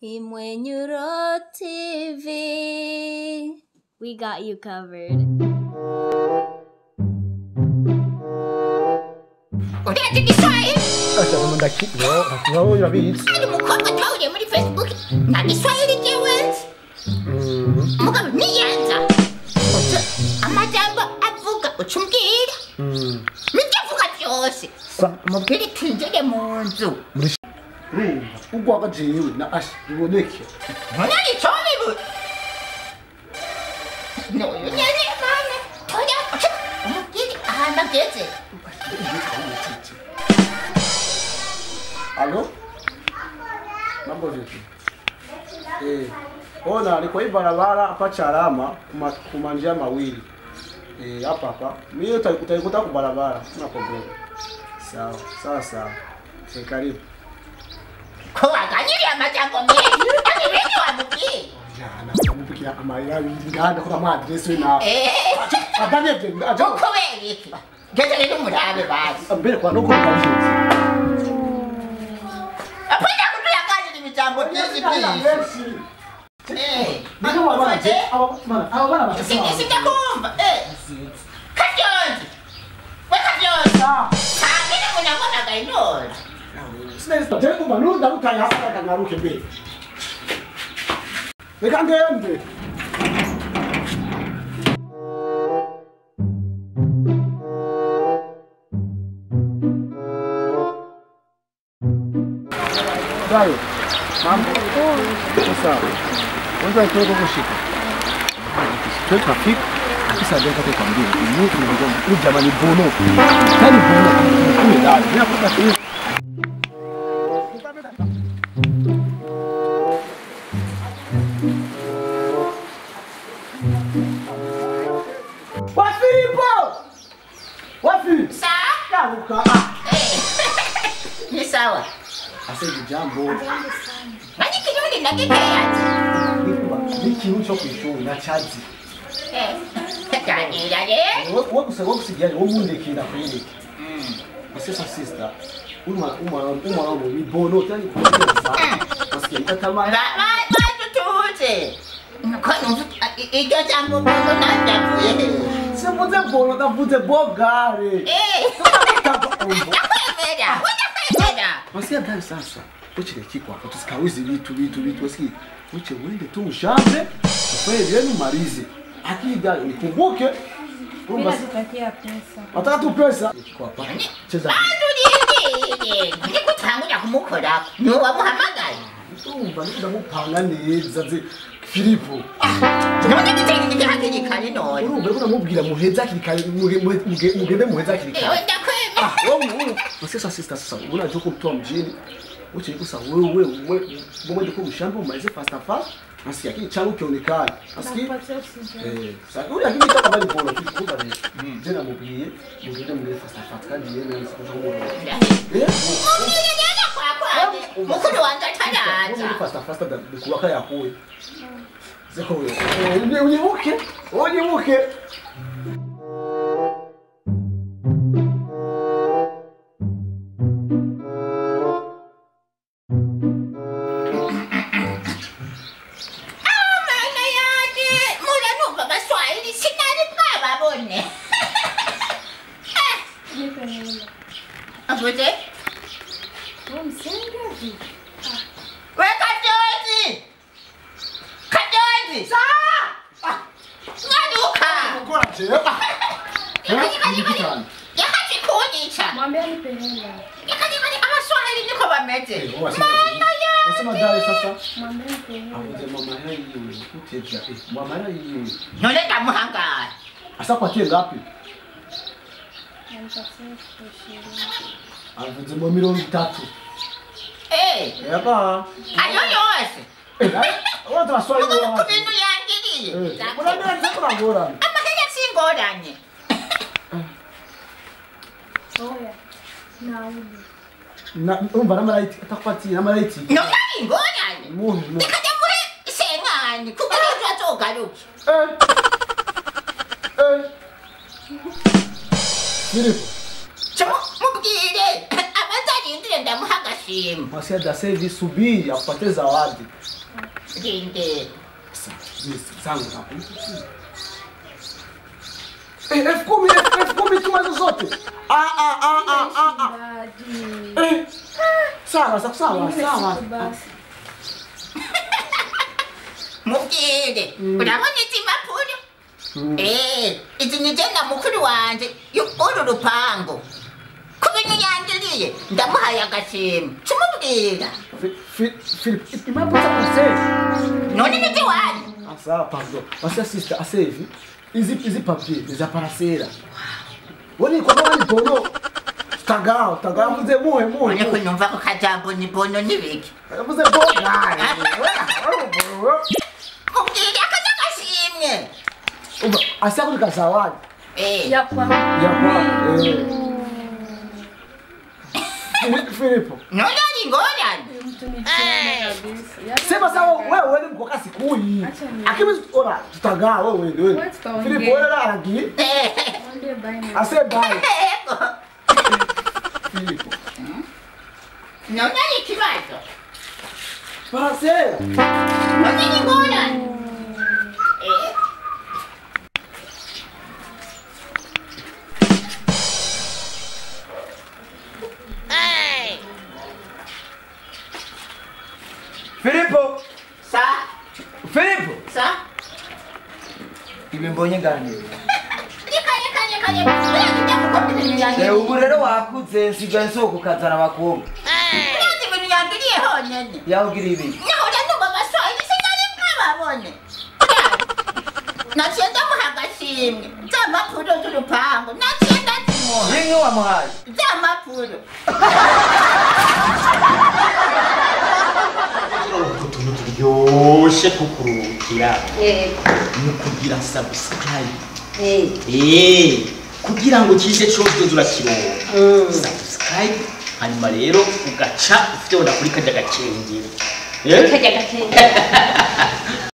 Imwenyuro TV. We got you covered. Urazi igiswahili? Acha ndakiro urabizi. Ari umukobwa twahuriye muri Facebook nta giswahili jewe nzi. Mugabo niyanza amajambo avuga uca umbwira. Nibyo avuga byose. Mubwire twinjire mu nzu. Urumva ugwaga jewe na ashi biboneke. None ico bibu. Noyo nyene mama. Toya umubwire ahantu ageze. Alo? Mambo vipi? Ona ni kwa hii barabara hapa Charama kuma njia mawili. Hapa hapa. Mimi utaikuta kwa barabara, sina problem. Sawa, sawa sawa. Karibu. Ko waganiriye amajambo menshi. Ani bene wamubwiye. Jana kumbukia amayira nganda kwa ma address na. Abanye aje. Uko beriki. Genda rero murabe basi. Mbere kwa nuko kabisa. Apana kutuyaganira ibijambo byinshi byinshi. Niko wabana aba bana bashaka. Sindakumva. Kadyonzi. We Kadyonzi. Kangene munabona inora. Sinzi je kumba nunda rutaye hasi kangaruke mbere. Reka ngende. Dayo. Mambo. Sawa. Unaweza kutoka kushika. Kwa traffic kisa ndio kwa kwambia ni mtu jamani bono. Tani bono kule ndani. Mimi nakupa tu. Wafilipo! Wafi! Sawa. Ni sawa. Ase jambo. Jambo sana. Nani kinyundi nakikeyaje? Ni kintu cyo kwishuri na chazi. Ganira rero. Wowe gusa wowe gusigaye wowe mundekera kwereke. Ase sa sister. Uma ni bono tani kuona. Paske itatama. Ba tutuze. Ko numva iryo jambo bono nandavuye. Simvuze bono ndavuze bogare. Ndakwemera. Ndakwemera. Wasikia ndani sasa. Uche kikwa hapo tusikawizi vitu vitu vitu wasikia. Uche uende tu ushambe ufanye vyenu malize. Akida nikumbuke. Mimi nakupatia pesa. Nataka tu pesa. Kwa hapa. Cheza. Andurinde. Ndikutangura kumukora. Ni wamuhamagaye. Ndumva ndamupanga neza ze Filipo. None gitenge hakiri kare none. Urumva reko namubwira muheza hakiri kare mugende muheza hakiri kare. Ndakwemera. Wewe sasa sister sasa unajua kumtoa mjini. Uche kusa wewe wewe mwende kwa mshamba umalize fast fast. Nasikia kile changu kionekana. Nasikia? Sasa ule akili kama bali bora kuba ni. Je namubwiye mugende mugende fast fast kandi yeye nzi kuja. Mubwire nyana kwa kwa. Mukuru wanje ataraza. Mugende fast fast da kubaka yakuwe. Zeko wewe. Unyibuke. Unyibuke. Avuze? We Kadyonzi! Kadyonzi! Sa! Ngaruka! Ukora jewe. Yakati kunyica. Mwambie anipe hela. Yakati abaswahili niko bameze. Mana ya. Wasema dare sasa. Mwambie anipe hela. Avuze mama yiwe kuteja. Mama yiwe. None ndamuhangara. Asa kwatie ngapi? Avuze mu 30. Yaba. Ayo yose. Watu baswahili wa. Kubintu yangiriye. Murabira kurangorana. Amahera singoranye. Oya. Nauli. Na umva namaraiti atakwatiye namaraiti. No ingoranye. Muhe. Ndikajya muhe senkani kuko ejo azogaruke. Filipo. Mubwire abanza arindire ndamuha agashimwe. Masia da sasa subiri akupate zawadi. Gende. Sasa zangu. Elfu kumi tu hizo zote. Sawa sawa sawa. Mubwire urabona izi mpapuro? Izi ni je na mukuru wanje uru rupango. Kubintu yangiriye ndamuhaye agashimwe. Cumubwira. Philip, impapuro za none ni wanyu. Ah sawa, pardon. Basi sister, asevi. Izi papier, ni za parasera. Woni kwa nani bono? Tagao, mzee muhe. Wone kunyumva ko kajambo ni bono nibiki. Mzee bono. Mubwire akazagashimwe. Uba, asa kulika zawadi. Yakwa. Filipo. None ni ngorane. Sema sawa wewe ni mkoka sikui. Akimi ora tutagaa wewe wewe. Filipo wewe aragi. Ase bye. Filipo. None ni kibazo. Parasera. None ni ngorane. Filipo! Sa? Filipo! Sa? Ibi mbonye ngani? Reka. Ubu rero wakuze nsigaye nsoko kazana abakobwa. Urazi ibintu yangiriye honyene. Yawugiriye ibi? Nahora numva abaswahili sinari bwababone. Naciye ndamuha agashimwe. Za mpapuro z'urupangu naciye ndazimuha. Rimwe wamuhaye? Za mpapuro. Utuntu turyoshe kukurukira ni ukugira subscribe kugira ngo kize cyose urakironka subscribe hanyuma rero ugaca ufite kuri kajya gakengera.